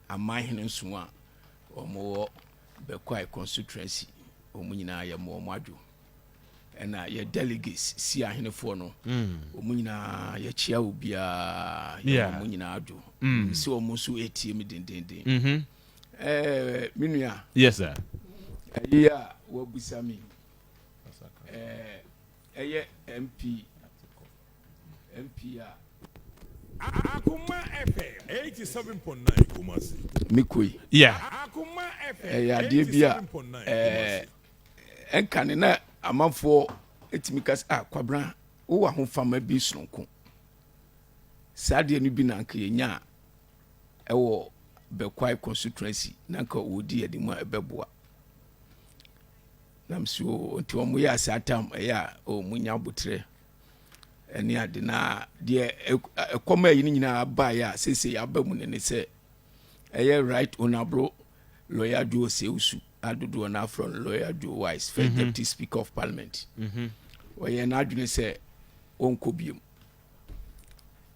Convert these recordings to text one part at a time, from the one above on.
Amanhene nson a wɔwɔ Bɛkwae constituency, wɔn nyinaa yɛ mo wɔn adwo. Ɛna yɛ delegates si ahenefoɔ no, wɔn nyinaa yɛkyia obiara, yɛ wɔn nyinaa adwo. Sɛ wɔn nso etie mi dendenden. Me nua. Yes sir. Ɛyi a wabusa mi, ɛyɛ MP a Akuma FM 87.9 Kumasi. Mekoi. Akuma FM Ɛyɛ adeɛ bi a 87.9 ɛɛ ɛnka ne na amanfoɔ etumi ka sɛ, "Ah, Kwabena, wowɔ ahofama bi sononko." Saa adeɛ no bi na nka yɛnya a ɛwɔ Bɛkwae constituency na nka wɔdi yɛde mu a ɛbɛboa nam so. Nti wɔn yɛ asa tam ɛyɛ a wɔn nya abotire ɛne ade. Na deɛ ɛkɔm a ɛyi no nyinaa baeɛ a seesei aba mu ne sɛ ɛyɛ Right Honourable Lawyer Joe Osei Owusu, adodoɔ no afrɛ no Lawyer Joe Wise, first Deputy Speaker of Parliament, wɔyɛ n'adwene sɛ wɔnkɔ biom.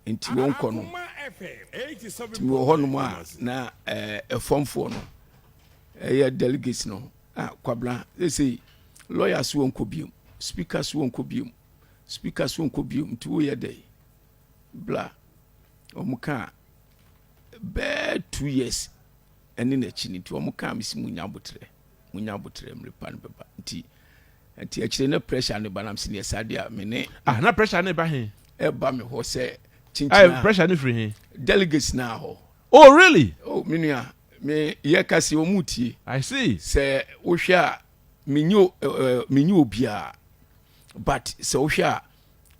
Nti wɔnkɔ no, Akuma FM 87.9 nti wɔ hɔnom a Kumasi. Na ɛfɔmfoɔ no, ɛyɛ delegates no a, "Kwabena, sesei lawyer so wɔnkɔ biom, speaker so wɔnkɔ biom, speaker so wɔnkɔ biom, nti woyɛ dɛ bla." Wɔn ka bɛɛ 2 years ɛne n'akyi no, nti wɔn ka mi si mu nya abotrɛ, mu nya abotrɛ, mmerepa no bɛba. Nti akyire ne pressure ne ba nam si ne ɛsa deɛ a me ne Ah, na pressure ne ba he? Ɛba me hɔ sɛ Ayi kyinkyin pressure ne firi he? Delegates na hɔ. Oh, really? Oh, me nua, me yɛ kasi wɔn mu tie. I see. Sɛ wohwɛ a, menye menye obiara, but sɛ wohwɛ a,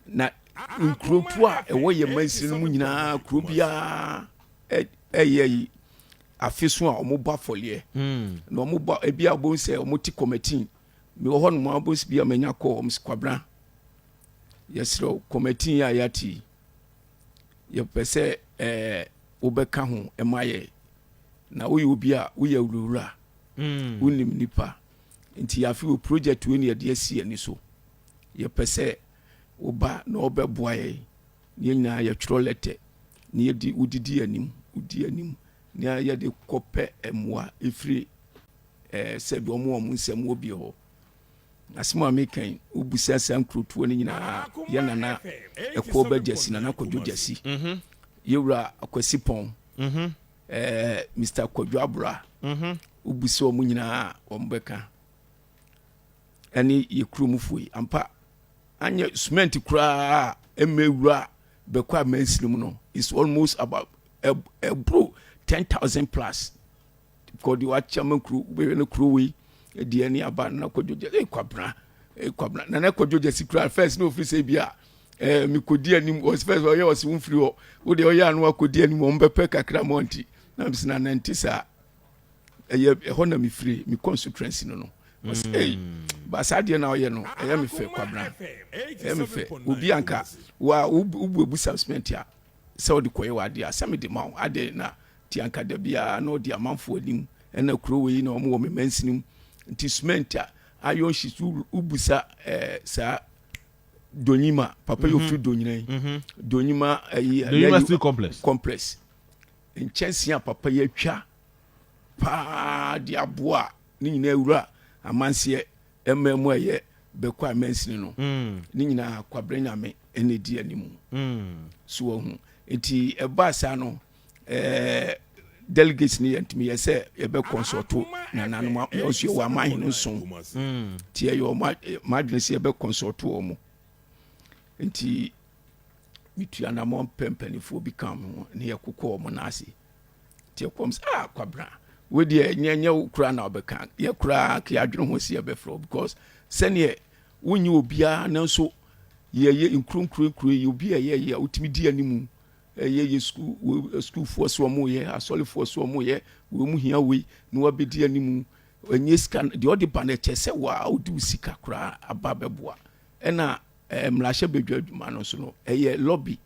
na nkurotu a ɛwɔ yɛ mansini no mu nyinaa, kuro biara ɛyɛ yi afe so a wɔn bɔ afɔliɛ na wɔn bɔ ebi a wɔn sɛ wɔn ti committee mi wɔ hɔ nom a wɔn bi a manya kɔ wɔn sɛ, "Kwabena, yɛsrɛ, committee a yɛate yi, yɛpɛ sɛ wobɛka ho ɛma yɛ, na woyɛ obi a woyɛ awurawura, wonim nipa, nti yɛafe wɔ project wei ne yɛde asi ani so, yɛpɛ sɛ woba na wɔbɛboa yɛn na yɛn nyinaa yɛtwerɛ letter na yɛdi wodidi anim, wodi anim na yɛde kɔpɛ mmoa ɛfiri sɛbi ɔmo wɔn nsɛm wɔ bi hɔ." Asɛm a meka yi, wobusa saa nkurotoɔ no nyinaa, yɛ Nana Ɛkɔɔ bɛgyasi, Nana Kwadwo Gyasi, yɛwura Akwasi Pɔn, Mr Kwadwo Abora, wobusa wɔn nyinaa, wɔn bɛka. Ɛne yɛ kuromfoɔ yi ampa anyɛ cement koraa ɛmɛ wura bɛkɔ a mansini mu no is almost about ɛboro 10,000 plus, because deɛ wakyɛ ma kuro wobɛhwɛ no, kuro wei deɛ ne aba. Nana Kwadwo Gyasi, Kwabena, Kwabena, Nana Kwadwo Gyasi kura first na ofiri sɛ bi a mekɔdi anim. Ɔsi first ɔyɛ, ɔsi wo mfiri hɔ, wo deɛ ɔyɛ ano akɔdi anim, wɔn bɛpɛ kakra ma ɔnti na mesi na nante saa ɛyɛ ɛhɔ na mefiri me constituency no. Ɔsi, "Ei, baasa adeɛ na ɔyɛ no ɛyɛ me fɛ, Kwabena, ɛyɛ me fɛ. Obi anka wa wobu ebu cement a sɛ ɔde kɔyɛ wɔ adeɛ a sɛ mede ma wo adeɛ na ti anka da biara na ɔde amanfoɔ anim ɛna kuro wei na wɔn wɔ me mansini mu." Nti cement a, iron sheet, wobusa saa Donyima papa yi ofiri Donyina yi, Donyima ɛyi Donyima Steel Complex. Complex nkyɛnsee a papa yi atwa paa de aboa ne nyinaa wura amanseɛ ɛmɛ mu a ɛyɛ bɛkɔ a mansini no ne nyinaa, Kwabrɛ Nyame ɛna di anim so wɔ ho. Nti ɛbaa saa no, delegates ne yɛ ntumi yɛ sɛ yɛbɛ consult nananom yɛn nso yɛwɔ amahene nson, nti yɛyɛ ɔmo madwene sɛ yɛbɛ consult wɔn. Nti metua namɔ mpɛ mpanimfoɔ bi ka ho ne yɛkokɔ wɔn n'ase. Nti yɛkɔm sɛ, "Ah, Kwabena, wo deɛ nyɛ nyɛ wo kura na ɔbɛka yɛ koraa ka yɛadwene ho si yɛbɛfrɛ wo, because sɛneɛ wonyɛ obiara, nanso yɛyɛ nkuro nkuro nkuro yi, obi a ɛyɛ yɛ a wotumi di animu, ɛyɛ yɛ sukuu sukuufoɔ so ɔmo yɛ asɔlefoɔ so ɔmo yɛ wɔn mu hia wei na wabɛdi animu, ɛnyɛ sika deɛ ɔde ba no, ɛkyɛ sɛ waa wodi wo sika koraa aba bɛboa." Ɛna mmarahyɛ badwa adwuma no nso no, ɛyɛ lobby,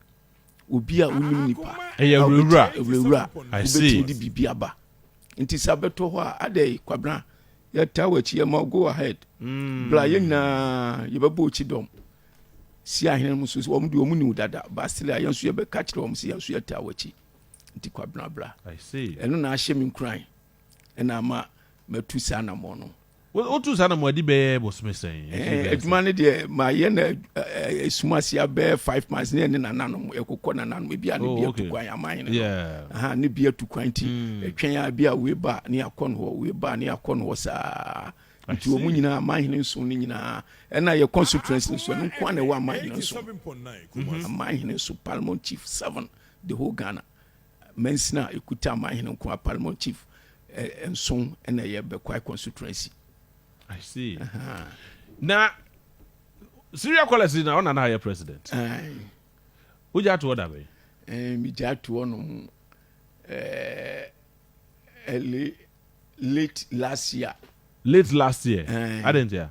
obi a wonim nipa. Ɛyɛ a wurawura. Wurawura. I see. Wobɛtumi de biribi aba. Nti sɛ abɛtɔ hɔ a, adɛ Kwabena, yɛtaa w'akyi, yɛma go ahead, bla, yɛn nyinaa yɛbɛbɔ okyi dɔm si ahene mu so. Wɔn de wɔn niw dada baasili a, yɛn nso yɛbɛka kyerɛ wɔn sɛ yɛn nso yɛtaa w'akyi. Nti Kwabena bra. I see. Ɛno na ahyɛ me nkuran ɛna ama matu saa anammɔn no. Wotu saa anammɔn adi bɛyɛ bosome sɛn? Adwuma no deɛ mayɛ no esum ase abɛyɛ 5 months ne ɛne nananom ɛkokɔ nananom ebi a ne bi atu kwan aman no aha ne bi atu kwan nti ɛtwɛn a bi a wei ba ne akɔ no hɔ, wei ba ne akɔ no hɔ saa. Nti wɔn nyinaa amanhene nson no nyinaa ɛna yɛ constituency nso, ɛno nko na ɛwɔ amanhene nson, amanhene nso, paramount chief seven, the whole Ghana mansini a ekuta amanhene nko a paramount chief nson ɛna ɛyɛ Bɛkwae constituency. I see. Na Syria College na ɔna na ayɛ president. Wogya ato hɔ da bɛn? Megya ato hɔ nom early late last year. Late last year. Adɛn ntia?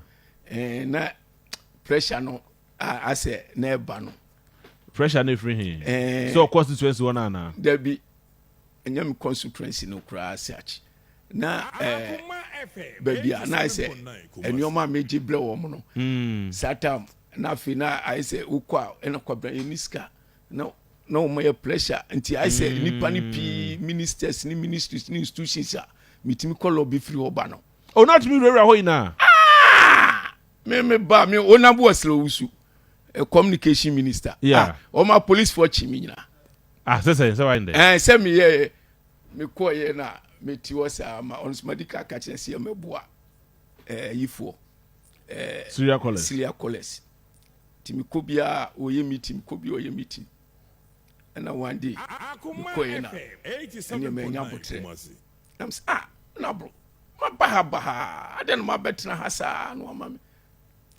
Na pressure no asɛ na ɛba no. Pressure no efiri he? Sɛ ɔ constituency hɔ no anaa? Dabi, ɛnyɛ me constituency no koraa sɛ akyi na baabi a na ayɛ sɛ nneɛma a megye brɛ wɔn no saa time na afei na ayɛ sɛ wokɔ a ɛna kwabena yɛ ni sika na wɔn yɛ pressure, nti ayɛ sɛ nipa ne pii, ministers ne ministries ne institutions a mitumi kɔ lobby firi hɔ ba no. O na tumi wurawura hɔ nyinaa? Me ba me onabu ɔsrɛ owusu, communication minister. Ah, wɔn a police foɔ kyi mi nyinaa. Ah, sɛ wayɛ ndɛ? Sɛ mi yɛ mi kɔ yɛ na mi ti hɔ saa ma ɔno nso ma di ka ka kyerɛ sɛ yɛ mɛboa yifoɔ. Syria College. Syria College, nti mi kɔ biara ɔyɛ meeting, kɔ bi ɔyɛ meeting, ɛna one day mi kɔ yɛ na ɛnìyɛ mɛ nya abotire na mi sɛ, ah, na bro ma ba ha ba ha adeɛ na ma bɛtena ha saa na wama mi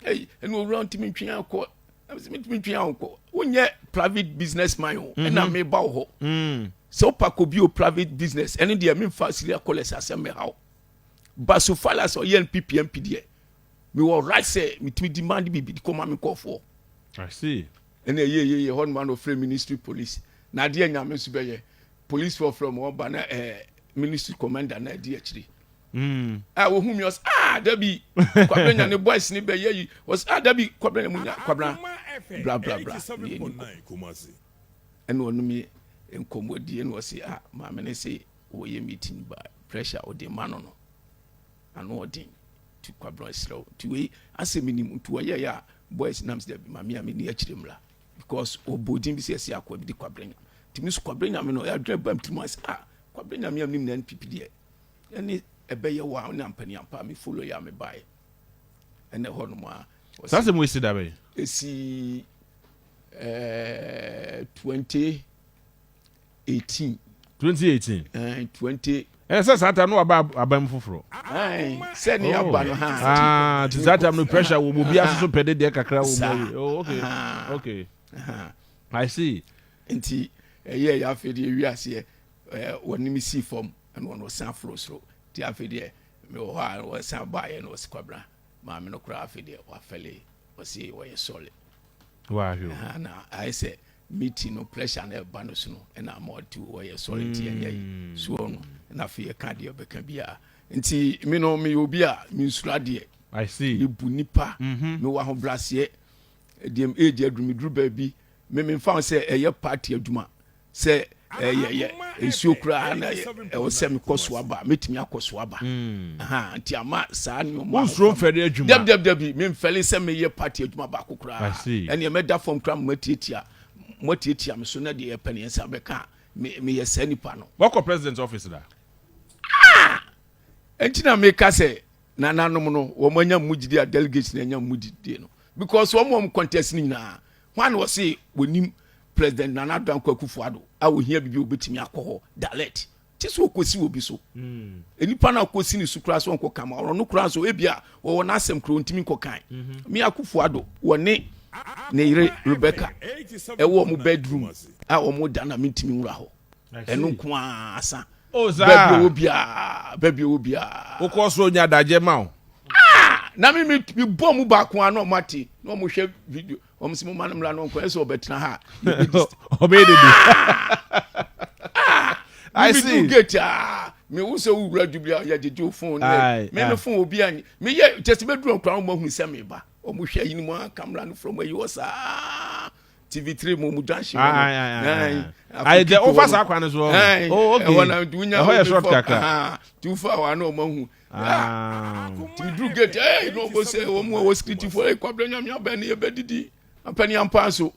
ɛyi ɛna owura ntumi ntwe akɔ na mi sɛ mi ntumi ntwe akɔ, wonyɛ private business man o, ɛna mi ba wɔ hɔ sɛ wopa kɔ bi o private business, ɛne deɛ mi nfa Syria College asɛm mi ha o, but so far as ɔyɛ NPP MP deɛ, mi wɔ right sɛ mi tumi demand bibi di kɔma mi nkɔfoɔ. I see. Ɛna ɛyɛ yɛ yɛ hɔ nom ana ɔfrɛ ministry police na adeɛ nyame nso bɛyɛ police foɔ frɛ mo ɔba na ministry commander na ɛdi akyire a wohu mi ɔsɛ, ah, dabi, Kwabena nya ne boys ne bɛyɛ yi, ɔsɛ, ah, dabi, Kwabena mu nya Kwabena bla bla bla ne yɛ ni ɛna ɔno mi nkɔmmɔdie na ɔsɛ, ah, maame ne sɛ wɔyɛ meeting ba pressure ɔde ma no ano ɔden ti Kwabena ɛsrɛ nti wei asɛ mi nim nti wɔyɛ yɛ a boys nam sɛ dabi, maame a mi ni akyire mmra because ɔbɔ din bi sɛ ɛsɛ akɔ bi de Kwabena nya nti mi nso Kwabena nyame no ɛadwene ba mi tirim ase, ah, Kwabena nyame a mi nim na NPP deɛ ɛne ɛbɛyɛ wɔ a ɔne ampaniampa mi follow yɛ a mi ba yɛ ɛnɛ hɔ nom a. Saa sɛ mo esi da bɛyɛ? Esi 2018. 2018. 20. Ɛnɛ sɛ saa time no waba aban mu foforɔ. Sɛ ne aba no ha. Ah, ti saa time no pressure wɔ mu, obi asoso pɛ de deɛ kakra wɔ mu. Oh, okay, I see. Nti ɛyɛ yɛ afei deɛ ewi aseɛ wɔne mi si fam ɛna wɔn ɔsan foro soro, nti afei deɛ mewɔ hɔ a wɔsan baayɛ na wɔsi Kwabena maame no koraa afei deɛ wafɛle, wɔsi wɔyɛ sɔle. Wahwɛ. Na ayɛ sɛ meeting no pressure na ɛba no so no ɛna ama ɔte wɔyɛ sɔre, nti ɛnyɛ yi soɔ no ɛna afei yɛka deɛ ɔbɛka biara, nti mi no meyɛ obi a mensuro adeɛ. I see. Mebu nipa, mewɔ ahobraseɛ deɛ age aduru meduru baabi me memfa ho sɛ ɛyɛ party adwuma sɛ ɛyɛ yɛ nsuo koraa na ɛwɔ sɛ mekɔ so aba, mɛtumi akɔ so aba. Nti ama saa nneɛma. Wonsuro mfɛre adwuma? Dabi, dabi, dabi, memfɛle sɛ meyɛ party adwuma baako koraa. Ɛneɛ mɛda fam koraa matiatia moatiatia me so na deɛ yɛpɛ ne yɛnsa bɛka, meyɛ saa nipa no. Wakɔ president office da? Ɛnti na meka sɛ nananom no wɔn anya mu gyidi a delegates na anya mu gyidi no because wɔn contest no nyinaa wɔn a na wɔse wɔnim President Nana Addo Dankwa Akufo-Addo a ohia bibi obetumi akɔ hɔ direct ti so okosi obi so nipa na okosi ne so koraa so ɔnkɔ kama ɔno koraa so ebia wɔwɔ n'asɛm kuro ntumi nkɔ kan mi Akufo-Addo wɔne ne yere Rebecca ɛwɔ wɔn bedroom a wɔn da na mi ntumi nwura hɔ, ɛno nko ara asa. Baabi owó biara, baabi owó biara. Wokɔ so nya adagye ma o. Ah, na mi bɔ mu baako a na ɔmo ate na ɔmo hwɛ video, ɔmo sɛ mo ma no mmra no nkɔ ɛsɛ ɔbɛtena ha. Ɔbɛyɛ dede. I see. Mi du gate aa mi wo sɛ wura jubilee a yɛgyegye o phone ne mi phone obi a mi yɛ kyɛ sɛ bɛduru nkura ɔmo ahunu sɛ mi ba, ɔmo hwɛ yi ni mu a camera no from ayi hɔ saa. TV3 mu junction hɔ no. Ayi dɛ wofa saa kwan no so. Oh, okay. Ɛhɔ na nti wonya ɛhɔ yɛ short kakra. Nti wofa hɔ a na ɔmo ahu. Nti duru gate ɛɛ na ɔmo sɛ wɔn a wɔ security fo ɛɛ Kwabena Nyame abɛn ne yɛbɛdidi apɛni ampa nso.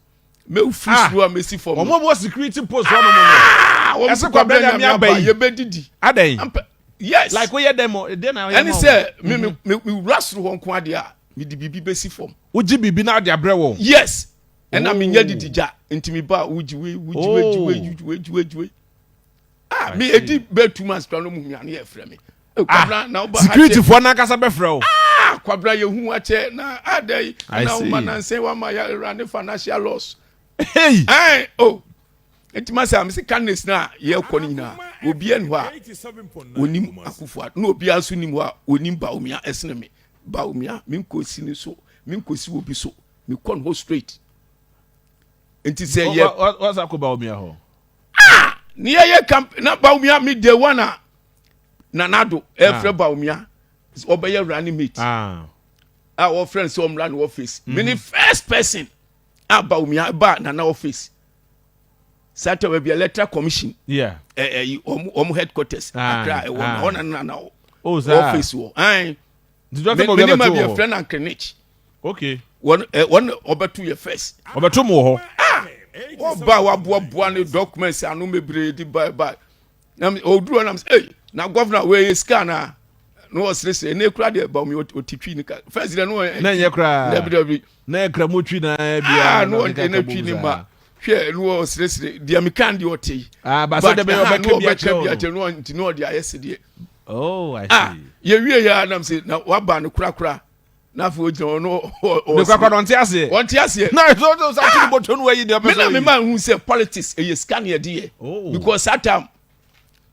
Mɛ firi soro a mɛsi fam. Wɔn a wɔ security post hɔ nom no. Ɛsɛ Kwabena Nyame aba yi yɛbɛdidi. Adɛn? Yes. Like woyɛ dɛn mo den na ɔyɛ mo. Ɛne sɛ me me me wura soro hɔ nko adeɛ a mede biribi bɛsi fam. Wogye biribi na ade abrɛ wɔn. Yes. Ɛna oh. menyɛ didi gya nti me ba wogye wei wogye wei gye wei gye wei gye wei gye wei. Ah me edi bɛ 2 months kura no mu hia no yɛ frɛ me. Eh, ah, na woba security foɔ n'ankasa bɛfrɛ wo. Ah Kwabena yɛ hu akyɛ na adɛ yi na woma nansɛn wama yɛ run financial loss. Hey. Ɛn oh nti ma sɛ amese candidates na yɛkɔ no nyinaa obiara ni hɔ a onim Akufo Addo na obiara nso nim hɔ a onim Bawumia ɛsene me. Bawumia menkɔsi ne so, menkɔsi obi so, mekɔ ne hɔ straight. Nti sɛ yɛ wasa kɔ Bawumia hɔ. Ah ne yɛyɛ camp na Bawumia me day one a Nana Addo ɛfrɛ ah. Bawumia ɔbɛyɛ running mate. Ah. A wɔfrɛ no sɛ ɔmmra ne office. Me ne first person a Bawumia ba Nana office. Sata baabi Electoral Commission. Yeah. Ɛyi wɔn headquarters. Ah, Accra ɛwɔ na hɔ na Nana oh, saa. Office wɔ. Ayi. Nti dɔkita bɔ obi abɛto wɔ hɔ. Mene ma bi efrɛ na Nkrenich. Okay. Wɔn ɛ wɔn ɔbɛto yɛ first. Ɔbɛto mu wɔ hɔ. Ah! Ɔba waboaboa ne documents ano bebree di ba ba. Na oduru hɔ na sɛ ei na governor wei yɛ sika na na ɔseresere ne kura deɛ ba mi ɔti twi ne ka first deɛ no ɔ na nyɛ koraa dabi dabi na yɛ kura mu twi na bia ah no ɔde na twi ne ma hwɛ no ɔseresere deɛ mi kan deɛ ɔte yi ah basa de bɛ ɔbɛka bi akyerɛ no nti na ɔde ayɛ sedeɛ. Oh, I see. Ah yɛ wie yɛ anam sɛ na waba no korakora na afei ogyina hɔ no ɔ ne korakora no ɔnte aseɛ. Ɔnte aseɛ. Na ɛsɛ ɔsɛ ɔsɛ ato ne bɔtɔ no ayi deɛ ɔpɛ sɛ ɔyi. Me na me ma hu sɛ politics ɛyɛ sika na yɛde yɛ. Oh. Because that time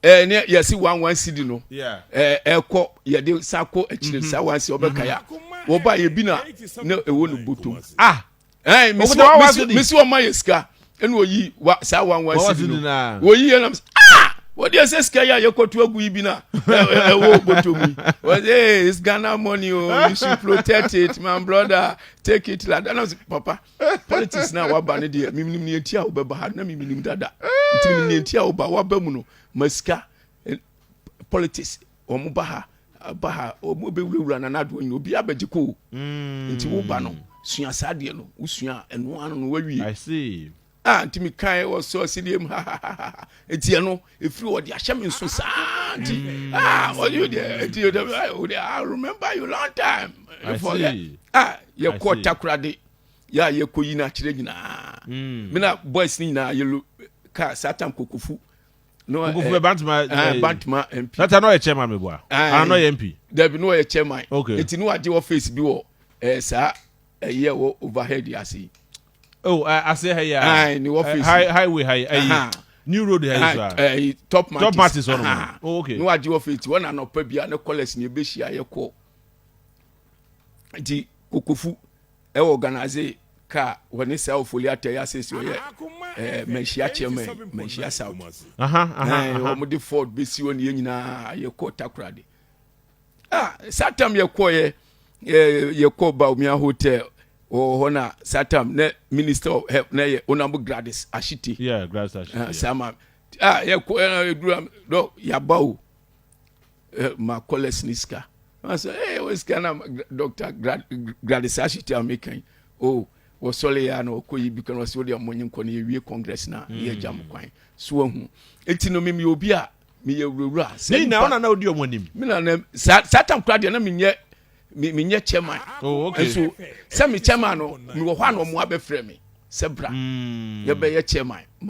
ɛɛ ne yɛsi 1 1 cedi no ɛɛ ɛkɔ yɛde sa kɔ akyire saa 1 cedi ɔbɛka ya wɔba yɛ bi na na ɛwɔ ne bɔtɔ. Ah. Ɛɛ mesi mesi wɔn ma yɛ sika ɛna oyi wa saa 1 1 cedi no oyi yɛ nam ah wɔde ɛsɛ sika yi a yɛkɔto agu yi bi na ɛwɔ bɔtɔ mu yi wɔde hey it's Ghana money o oh, you should protect it my brother, take it like that. Na papa politics na waba ne deɛ miminim ne eti a wɔbɛba ha na miminim dada nti miminim ne eti a wɔba waba mu no ma sika politics wɔn ba ha ba ha wɔn bɛwurawura na n'adoɔ nyina obi abɛgye ko nti wo ba no sua saa deɛ no wosua ɛno ano no wawie. I see. Ah nti mi kan wɔ sɔ sideɛ mu ha ha ha ha nti ɛno efiri wɔ de ahyɛ mi nso saa nti ah ɔyɛ deɛ nti yɛ dɛ o de I remember you long time. I see. Ah yɛ kɔ Takoradi yɛ a yɛ kɔ yi n'akyerɛ nyinaa mi na boys ni nyinaa yɛ lo kaa saa tam Kokofu. No, Kokofu bɛ Bantama. Bantama MP. Nata n'o yɛ chairman mi bɔ a. Ah, n'o yɛ MP. Dabi n'o yɛ chairman. Okay. Eti n'o agye office bi wɔ saa ɛyɛ wɔ overhead ase yi. Oh, ase ha yi a. Ayi ni office. Highway ha yi ayi. New road ha yi so a. Ɛyi Top Martins. Top Martins hɔ nom. Oh, okay. N'o agye office wɔn na anɔpa bi a ne colours ni ebe hyia yɛ kɔ. Nti Kokofu ɛwɔ organize car wɔne saa Ofoli Ata yi asese ɔyɛ Manhyia chairman, Manhyia South. Wɔn de Ford besi hɔ ne yɛn nyinaa yɛkɔ Takoradi. Ah saa tam yɛkɔ yɛ yɛkɔ Bawumia Hotel wɔ hɔ na saa tam ne Minister of Health na yɛ Honourable Gladys Ashite. Yeah, Gladys Ashite. Saa ma ah yɛkɔ ɛna edura dɔ yaba o ma colours ni sika. Wɔn sɛ wɔ sika na Dr. Gladys Ashite a meka yi o wɔsɔre ya na ɔkɔ yi bi kan wɔsɛ wɔde ɔmo nye nkɔ na yɛwie congress na yɛ gya mo kwan so ahu eti no mimi obi a meyɛ wurawura. Ne nyinaa ɔna na odi ɔmo anim. Mi na na saa tam kora deɛ na mi nyɛ mi nyɛ chairman. Oh, okay. Nso sɛ mi chairman no mi wɔ hɔ a na ɔmo abɛfrɛ mi sɛ bra yɛbɛyɛ chairman.